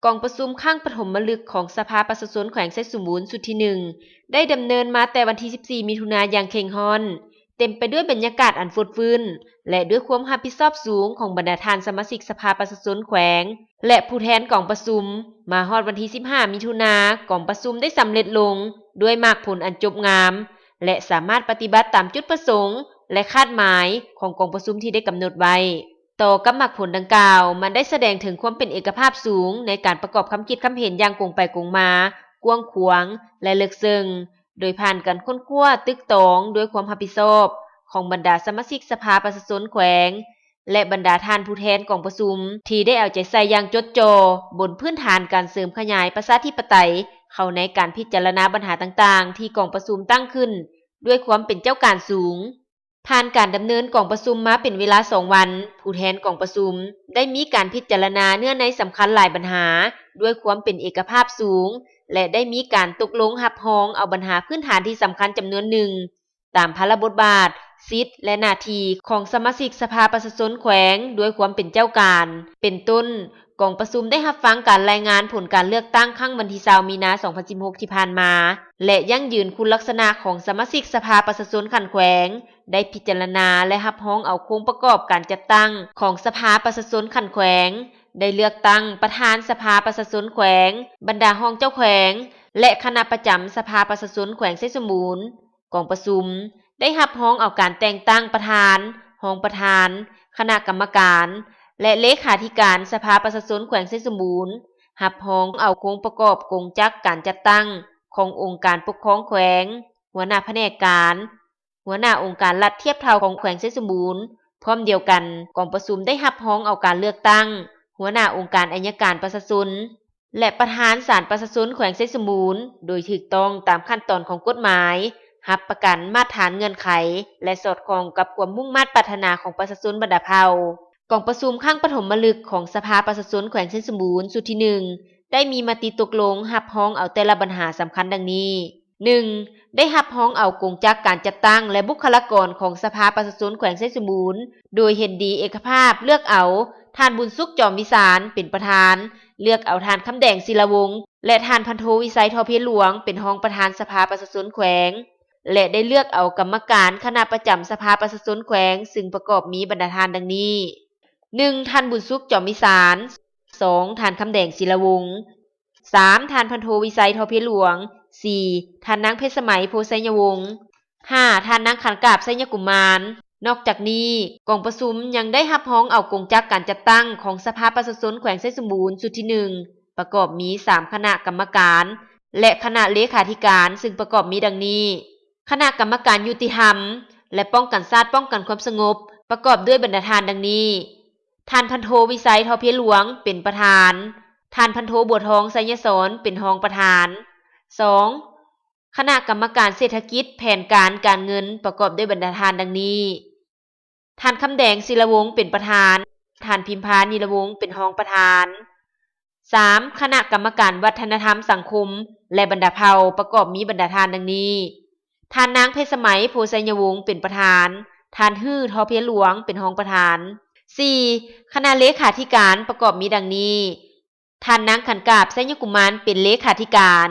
ກອງປະຊຸມຄັ້ງປະຖົມມະລຶກຂອງສະພາປະຊາຊົນແຂວງໄຊສົມບູນຊຸດທີໜຶ່ງ ໄດ້ດຳເນີນມາແຕ່ວັນທີສິບສີ່ ມິຖຸນາຢ່າງເຄັ່ງຮ້ອນ, ເຕັມໄປດ້ວຍບັນຍາກາດອັນຟົດຟື້ນ ແລະ ດ້ວຍຄວາມຮັບຜິດຊອບສູງຂອງບັນດາທ່ານສະມາຊິກສະພາປະຊາຊົນແຂວງ ແລະ ຜູ້ແທນກອງປະຊຸມ. ມາຮອດວັນທີສິບຫ້າ ມິຖຸນາ, ກອງປະຊຸມໄດ້ສຳເລັດລົງດ້ວຍໝາກຜົນອັນຈົບງາມ ແລະ ສາມາດປະຕິບັດຕາມຈຸດປະສົງ ແລະ ຄາດໝາຍຂອງກອງປະຊຸມທີ່ໄດ້ກຳນົດໄວ້. ຕໍ່ກັບໝາກຜົນດັ່ງກ່າວ, ມັນໄດ້ສະແດງເຖິງຄວາມເປັນເອກະພາບສູງໃນການປະກອບຄຳຄິດຄຳເຫັນຢ່າງກົງໄປກົງມາ, ກວ້າງຂວາງ ແລະ ເລິກເຊິ່ງ, ໂດຍຜ່ານການຄົ້ນຄວ້າຕຶກຕອງດ້ວຍຄວາມຮັບຜິດຊອບຂອງບັນດາສະມາຊິກສະພາປະຊາຊົນແຂວງ ແລະ ບັນດາທ່ານຜູ້ແທນກອງປະຊຸມ ທີ່ໄດ້ເອົາໃຈໃສ່ຢ່າງຈົດຈ່ອ ບົນພື້ນຖານການເສີມຂະຫຍາຍປະຊາທິປະໄຕເຂົ້າໃນການພິຈາລະນາບັນຫາຕ່າງໆ ທີ່ກອງປະຊຸມຕັ້ງຂຶ້ນດ້ວຍຄວາມເປັນເຈົ້າການສູງ. ຜ່ານການດຳເນີນກອງປະຊຸມມາເປັນເວລາສອງວັນ, ຜູ້ແທນກອງປະຊຸມໄດ້ມີການພິຈາລະນາເນື້ອໃນສຳຄັນຫຼາຍບັນຫາດ້ວຍຄວາມເປັນເອກະພາບສູງ ແລະ ໄດ້ມີການຕົກລົງຮັບຮອງເອົາບັນຫາພື້ນຖານທີ່ສຳຄັນຈຳນວນໜຶ່ງ ຕາມພາລະບົດບາດ, ສິດ ແລະ ໜ້າທີ່ຂອງສະມາຊິກສະພາປະຊາຊົນແຂວງດ້ວຍຄວາມເປັນເຈົ້າການ. ເປັນຕົ້ນ, ກອງປະຊຸມໄດ້ຮັບຟັງການລາຍງານຜົນການເລືອກຕັ້ງຄັ້ງວັນທີຊາວ ມີນາ ສອງພັນສິບຫົກ ທີ່ຜ່ານມາ ແລະ ຢັ້ງຢືນຄຸນລັກສະນະຂອງສະມາຊິກສະພາປະຊາຊົນຂັ້ນແຂວງ, ໄດ້ພິຈາລະນາ ແລະ ຮັບຮອງເອົາໂຄງປະກອບການຈັດຕັ້ງຂອງສະພາປະຊາຊົນຂັ້ນແຂວງ, ໄດ້ເລືອກຕັ້ງປະທານສະພາປະຊາຊົນແຂວງ, ບັນດາຮອງເຈົ້າແຂວງ ແລະ ຄະນະປະຈຳສະພາປະຊາຊົນແຂວງໄຊສົມບູນ. ກອງປະຊຸມໄດ້ຮັບຮອງເອົາການແຕ່ງຕັ້ງປະທານ, ຮອງປະທານ, ຄະນະກຳມະການ ແລະ ເລຂາທິການສະພາປະຊາຊົນແຂວງໄຊສົມບູນ, ຮັບຮອງເອົາໂຄງປະກອບກົງຈັກການຈັດຕັ້ງຂອງອົງການປົກຄອງແຂວງ, ຫົວໜ້າພະແນກການ, ຫົວໜ້າອົງການລັດທຽບເທົ່າຂອງແຂວງໄຊສົມບູນ. ພ້ອມດຽວກັນ, ກອງປະຊຸມໄດ້ຮັບຮອງເອົາການເລືອກຕັ້ງຫົວໜ້າອົງການໄອຍະການປະຊາຊົນ ແລະ ປະທານສານປະຊາຊົນແຂວງໄຊສົມບູນ ໂດຍຖືກຕ້ອງຕາມຂັ້ນຕອນຂອງກົດໝາຍ, ຮັບປະກັນມາດຖານເງື່ອນໄຂ ແລະ ສອດຄ່ອງກັບຄວາມມຸ່ງມາດປາດຖະໜາຂອງປະຊາຊົນບັນດາເຜົ່າ. ກອງປະຊຸມຄັ້ງປະຖົມມະລຶກຂອງສະພາປະຊາຊົນແຂວງໄຊສົມບູນຊຸດທີໜຶ່ງ ໄດ້ມີມະຕິຕົກລົງຮັບຮອງເອົາແຕ່ລະບັນຫາສຳຄັນດັ່ງນີ້. ໜຶ່ງ ໄດ້ຮັບຮອງເອົາກົງຈັກການຈັດຕັ້ງ ແລະ ບຸກຄະລາກອນຂອງສະພາປະຊາຊົນແຂວງໄຊສົມບູນ ໂດຍເຫັນດີເອກະພາບເລືອກເອົາທ່ານ ບຸນສຸກ ຈອມວິສານ ເປັນປະທານ, ເລືອກເອົາທ່ານ ຄຳແດງ ສິລະວົງ ແລະ ທ່ານ ພັນໂທ ວິໄຊ ທໍເພນຫຼວງ ເປັນຮອງປະທານສະພາປະຊາຊົນແຂວງ ແລະ ໄດ້ເລືອກເອົາກຳມະການຄະນະປະຈຳສະພາປະຊາຊົນແຂວງ ຊຶ່ງປະກອບມີບັນດາທ່ານດັ່ງນີ້: ໜຶ່ງ ທ່ານ ບຸນສຸກ ຈອມວິສານ, ສອງ ທ່ານ ຄຳແດງ ສິລະວົງ, ສາມ ທ່ານ ພັນໂທ ວິໄຊ ທໍເພນຫຼວງ, ສີ່ ທ່ານນາງ ເພັດສະໄໝ ໂພໄຊຍະວົງ, ຫ້າ ທ່ານນາງ ຂັນກາບ ໄຊຍະກຸມານ. ນອກຈາກນີ້, ກອງປະຊຸມຍັງໄດ້ຮັບຮອງເອົາກົງຈັກການຈັດຕັ້ງຂອງສະພາປະຊາຊົນແຂວງໄຊສົມບູນຊຸດທີໜຶ່ງ ປະກອບມີສາມຄະນະກຳມະການ ແລະ ຄະນະເລຂາທິການ ຊຶ່ງປະກອບມີດັ່ງນີ້: ຄະນະກຳມະການຍຸຕິທຳ ແລະ ປ້ອງກັນຊາດ ປ້ອງກັນຄວາມສະຫງົບ ປະກອບດ້ວຍບັນດາທ່ານດັ່ງນີ້: ທ່ານ ພັນໂທ ວິໄຊ ທໍເພນຫຼວງ ເປັນປະທານ, ທ່ານ ພັນໂທ ບົວທອງ ໄຊຍະສອນ ເປັນຮອງປະທານ. ສອງ ຄະນະກຳມະການເສດຖະກິດ ແຜນການ ການເງິນ ປະກອບດ້ວຍບັນດາທ່ານດັ່ງນີ້: ທ່ານ ຄຳແດງ ສິລະວົງ ເປັນປະທານ, ທ່ານ ພິມພາ ນິລະວົງ ເປັນຮອງປະທານ. ສາມ ຄະນະກຳມະການວັດທະນະທຳສັງຄົມ ແລະ ບັນດາເຜົ່າ ປະກອບມີບັນດາທ່ານດັ່ງນີ້: ທ່ານນາງ ເພັດສະໄໝ ໂພໄຊຍະວົງ ເປັນປະທານ, ທ່ານ ຮື້ ທໍເພນຫຼວງ ເປັນຮອງປະທານ. ສີ່ ຄະນະເລຂາທິການ ປະກອບມີດັ່ງນີ້: ທ່ານນາງ ຂັນກາບ ໄຊຍະກຸມານ ເປັນເລຂາທິການ.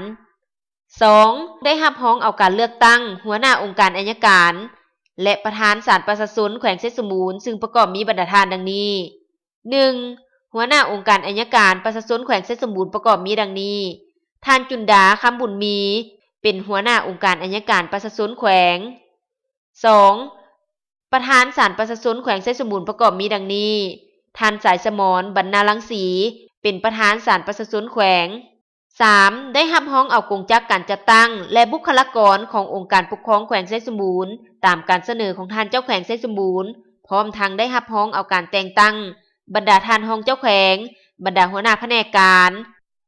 ສອງ ໄດ້ຮັບຮອງເອົາການເລືອກຕັ້ງຫົວໜ້າອົງການໄອຍະການ ແລະ ປະທານສານປະຊາຊົນແຂວງໄຊສົມບູນ ຊຶ່ງປະກອບມີບັນດາທ່ານດັ່ງນີ້: ໜຶ່ງ ຫົວໜ້າອົງການໄອຍະການປະຊາຊົນແຂວງໄຊສົມບູນ ປະກອບມີດັ່ງນີ້: ທ່ານ ຈຸນດາ ຄຳບຸນມີ ເປັນຫົວໜ້າອົງການໄອຍະການປະຊາຊົນແຂວງ. ສອງ ປະທານສານປະຊາຊົນແຂວງໄຊສົມບູນ ປະກອບມີດັ່ງນີ້: ທ່ານ ສາຍສະໝອນ ບັນນາລັງສີ ເປັນປະທານສານປະຊາຊົນແຂວງ. ສາມ ໄດ້ຮັບຮອງເອົາກົງຈັກການຈັດຕັ້ງ ແລະ ບຸກຄະລາກອນຂອງອົງການປົກຄອງແຂວງໄຊສົມບູນ ຕາມການສະເໜີຂອງທ່ານເຈົ້າແຂວງໄຊສົມບູນ, ພ້ອມທັງໄດ້ຮັບຮອງເອົາການແຕ່ງຕັ້ງບັນດາທ່ານຮອງເຈົ້າແຂວງ, ບັນດາຫົວໜ້າພະແນກການ,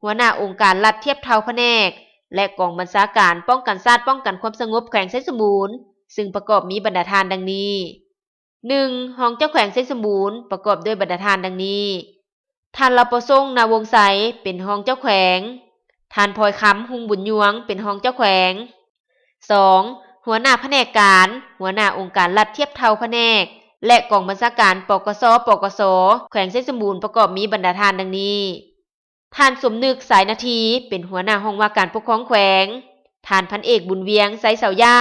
ຫົວໜ້າອົງການລັດທຽບເທົ່າພະແນກ ແລະ ກອງບັນຊາການປ້ອງກັນຊາດ ປ້ອງກັນຄວາມສະຫງົບແຂວງໄຊສົມບູນ, ຊຶ່ງປະກອບມີບັນດາທ່ານດັ່ງນີ້: ໜຶ່ງ ຮອງເຈົ້າແຂວງໄຊສົມບູນ ປະກອບດ້ວຍບັນດາທ່ານດັ່ງນີ້: ທ່ານ ລາວປະສົງ ນາວົງໄຊ ເປັນຮອງເຈົ້າແຂວງ, ທ່ານ ພອຍຄຳ ຮຸ່ງບຸນຍວງ ເປັນຮອງເຈົ້າແຂວງ. ສອງ ຫົວໜ້າພະແນກການ, ຫົວໜ້າອົງການລັດທຽບເທົ່າພະແນກ ແລະ ກອງບັນຊາການ ປກສ ປກສ ແຂວງໄຊສົມບູນ ປະກອບມີບັນດາທ່ານດັ່ງນີ້: ທ່ານ ສົມນຶກ ສາຍນາທີ ເປັນຫົວໜ້າຫ້ອງວ່າການປົກຄອງແຂວງ, ທ່ານ ພັນເອກ ບຸນວຽງ ໄຊເສົາຢາ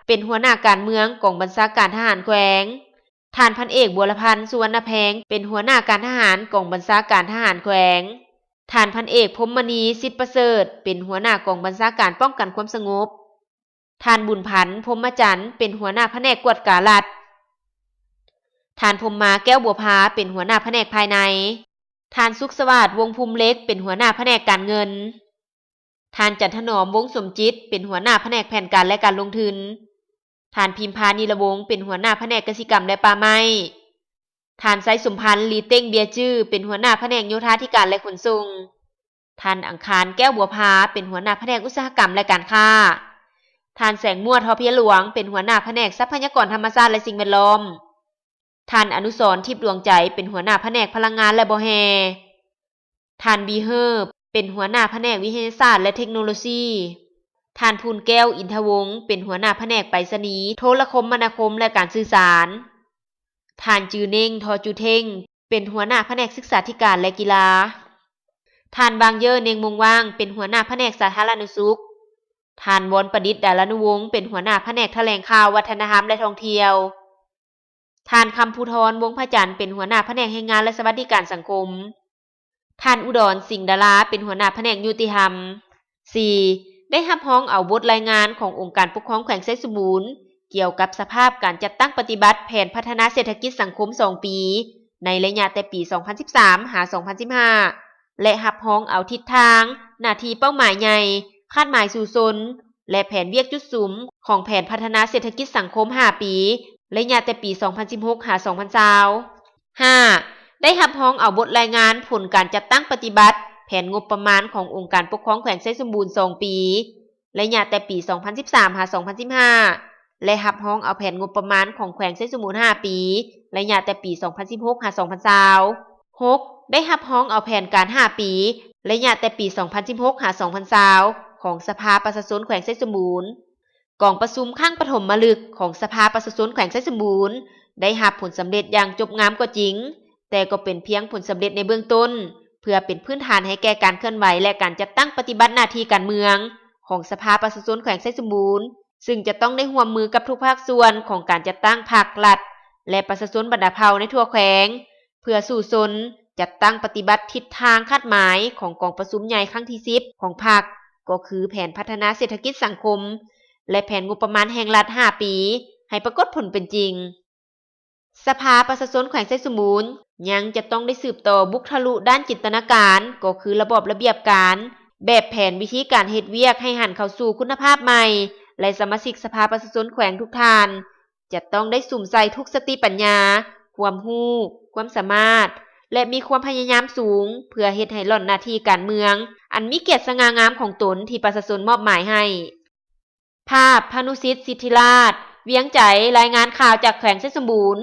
ເປັນຫົວໜ້າການເມືອງກອງບັນຊາການທະຫານແຂວງ, ທ່ານ ພັນເອກ ບົວລະພັນ ສຸວັນນະແພງ ເປັນຫົວໜ້າການທະຫານກອງບັນຊາການທະຫານແຂວງ, ທ່ານ ພັນເອກ ພົມມະນີ ສິດປະເສີດ ເປັນຫົວໜ້າກອງບັນຊາການປ້ອງກັນຄວາມສະຫງົບ, ທ່ານ ບຸນພັນ ພົມມະຈັນ ເປັນຫົວໜ້າພະແນກກວດກາລັດ, ທ່ານ ພົມມາ ແກ້ວບົວພາ ເປັນຫົວໜ້າພະແນກພາຍໃນ, ທ່ານ ສຸກສະຫວາດ ວົງພູມເຫຼັກ ເປັນຫົວໜ້າພະແນກການເງິນ, ທ່ານ ຈັນທະໜອມ ວົງສົມຈິດ ເປັນຫົວໜ້າພະແນກແຜນການ ແລະ ການລົງທຶນ, ທ່ານ ພິມພາ ນີລະວົງ ເປັນຫົວໜ້າພະແນກກະສິກຳ ແລະ ປ່າໄມ້, ທ່ານ ໄຊສົມພັນ ລີເຕັງ ເບຍຈື່ ເປັນຫົວໜ້າພະແນກໂຍທາທິການ ແລະ ຂົນສົ່ງ, ທ່ານ ອັງຄານ ແກ້ວບົວພາ ເປັນຫົວໜ້າພະແນກອຸດສາຫະກຳ ແລະ ການຄ້າ, ທ່ານ ແສງມົວ ທໍພຽຫຼວງ ເປັນຫົວໜ້າພະແນກຊັບພະຍາກອນທຳມະຊາດ ແລະ ສິ່ງແວດລ້ອມ, ທ່ານ ອະນຸສອນ ທິບດວງໃຈ ເປັນຫົວໜ້າພະແນກພະລັງງານ ແລະ ບໍ່ແຮ່, ທ່ານ ບີເຮີ ເປັນຫົວໜ້າພະແນກວິທະຍາສາດ ແລະ ເທັກໂນໂລຊີ, ທ່ານ ພູນແກ້ວ ອິນທະວົງ ເປັນຫົວໜ້າພະແນກໄປສະນີ, ໂທລະຄົມມະນາຄົມ ແລະ ການສື່ສານ, ທ່ານ ຈື່ເນັງ ທໍຈູເທັງ ເປັນຫົວໜ້າພະແນກສຶກສາທິການ ແລະ ກິລາ, ທ່ານ ວາງເຢີ ເນັງ ມົງວາງ ເປັນຫົວໜ້າພະແນກສາທາລະນະສຸກ, ທ່ານ ວອນປະດິດ ດາລານຸວົງ ເປັນຫົວໜ້າພະແນກຖະແຫຼງຂ່າວ, ວັດທະນະທຳ ແລະ ທ່ອງທ່ຽວ, ທ່ານ ຄຳພູທອນ ວົງພະຈັນ ເປັນຫົວໜ້າພະແນກແຮງງານ ແລະ ສະຫວັດດີການສັງຄົມ, ທ່ານ ອຸດອນ ສິງດາລາ ເປັນຫົວໜ້າພະແນກຍຸຕິທຳ. ສີ່, ໄດ້ຮັບຮອງເອົາບົດລາຍງານຂອງອົງການປົກຄອງແຂວງໄຊສົມບູນ ກ່ຽວກັບສະພາບການຈັດຕັ້ງປະຕິບັດແຜນພັດທະນາເສດຖະກິດສັງຄົມສອງປີ ໃນໄລຍະແຕ່ປີສອງພັນສິບສາມ ຫາ ສອງພັນສິບຫ້າ ແລະ ຮັບຮອງເອົາທິດທາງ, ໜ້າທີ່ເປົ້າໝາຍໃຫຍ່, ຄາດໝາຍສູ້ຊົນ ແລະ ແຜນວຽກຈຸດສຸມຂອງແຜນພັດທະນາເສດຖະກິດສັງຄົມຫ້າປີ ໄລຍະແຕ່ປີສອງພັນສິບຫົກ ຫາ ສອງພັນຊາວ. ຫ້າ, ໄດ້ຮັບຮອງເອົາບົດລາຍງານຜົນການຈັດຕັ້ງປະຕິບັດແຜນງົບປະມານຂອງອົງການປົກຄອງແຂວງໄຊສົມບູນສອງປີ ໄລຍະແຕ່ປີສອງພັນສິບສາມ ຫາ ສອງພັນສິບຫ້າ ແລະ ຮັບຮອງເອົາແຜນງົບປະມານຂອງແຂວງໄຊສົມບູນຫ້າປີ ໄລຍະແຕ່ປີສອງພັນສິບຫົກ ຫາ ສອງພັນຊາວ. ຫົກ, ໄດ້ຮັບຮອງເອົາແຜນການຫ້າປີ ໄລຍະແຕ່ປີສອງພັນສິບຫົກ ຫາ ສອງພັນຊາວ ຂອງສະພາປະຊາຊົນແຂວງໄຊສົມບູນ. ກອງປະຊຸມຄັ້ງປະຖົມມະລຶກຂອງສະພາປະຊາຊົນແຂວງໄຊສົມບູນ ໄດ້ຮັບຜົນສຳເລັດຢ່າງຈົບງາມກໍຈິງ, ແຕ່ກໍເປັນພຽງຜົນສຳເລັດໃນເບື້ອງຕົ້ນ ເພື່ອເປັນພື້ນຖານໃຫ້ແກ່ການເຄື່ອນໄຫວ ແລະ ການຈັດຕັ້ງປະຕິບັດໜ້າທີ່ການເມືອງຂອງສະພາປະຊາຊົນແຂວງໄຊສົມບູນ, ຊຶ່ງຈະຕ້ອງໄດ້ຮ່ວມມືກັບທຸກພາກສ່ວນຂອງການຈັດຕັ້ງພັກ, ລັດ ແລະ ປະຊາຊົນບັນດາເຜົ່າໃນທົ່ວແຂວງ ເພື່ອສູ້ຊົນຈັດຕັ້ງປະຕິບັດທິດທາງຄາດໝາຍຂອງກອງປະຊຸມໃຫຍ່ຄັ້ງທີສິບຂອງພັກ, ກໍຄືແຜນພັດທະນາເສດຖະກິດສັງຄົມ ແລະ ແຜນງົບປະມານແຫ່ງລັດຫ້າປີ ໃຫ້ປາກົດຜົນເປັນຈິງ. ສະພາປະຊາຊົນແຂວງໄຊສົມບູນຍັງຈະຕ້ອງໄດ້ສືບຕໍ່ບຸກທະລຸດ້ານຈິນຕະນາການ, ກໍຄືລະບອບລະບຽບການ, ແບບແຜນວິທີການເຮັດວຽກໃຫ້ຫັນເຂົ້າສູ່ຄຸນນະພາບໃໝ່ ແລະ ສະມາຊິກສະພາປະຊາຊົນແຂວງທຸກທ່ານ ຈະຕ້ອງໄດ້ສຸມໃສ່ທຸກສະຕິປັນຍາ, ຄວາມຮູ້, ຄວາມສາມາດ ແລະ ມີຄວາມພະຍາຍາມສູງ ເພື່ອເຮັດໃຫ້ລ່ອນໜ້າທີ່ການເມືອງ ອັນມີກຽດສະຫງ່າງາມຂອງຕົນທີ່ປະຊາຊົນມອບໝາຍໃຫ້. ພາບ ພານຸສິດ ສິດທິລາດ ວຽງໃຈ, ລາຍງານຂ່າວຈາກແຂວງໄຊສົມບູນ.